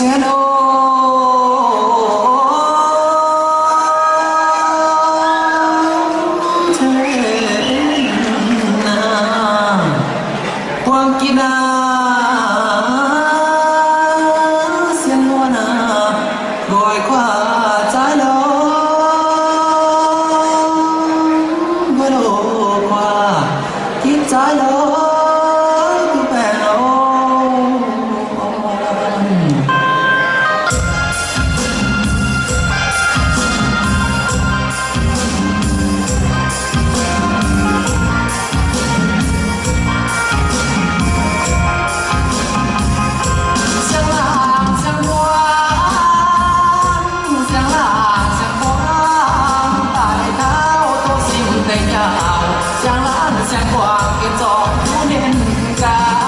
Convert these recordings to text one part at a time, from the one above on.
Sienx wuov naaiv, buangh gitv naaiv, sienx wuov naaiv, nqoi guaax zaaiv lorz, nqoi loz guaax gitv zaaiv lorz, duqv baengh oc. Siang-laangc siang-buangv, siang-laangc siang-buangv, daaih taux doqc simv deix jauv, siang-laangc siang-buangv gengh zorc duqv mienh gaax.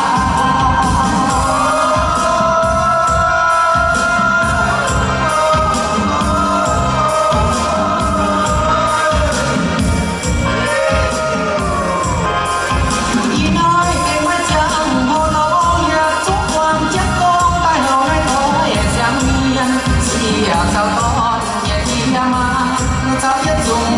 Ih hnoi gengh maiv ziangh hoc lorz yaac zungv buangh jienv gorngv daaih hlauv naaiv toi siang mienh, sieqv caux dorn nyei jiex maah, caux yietc zungv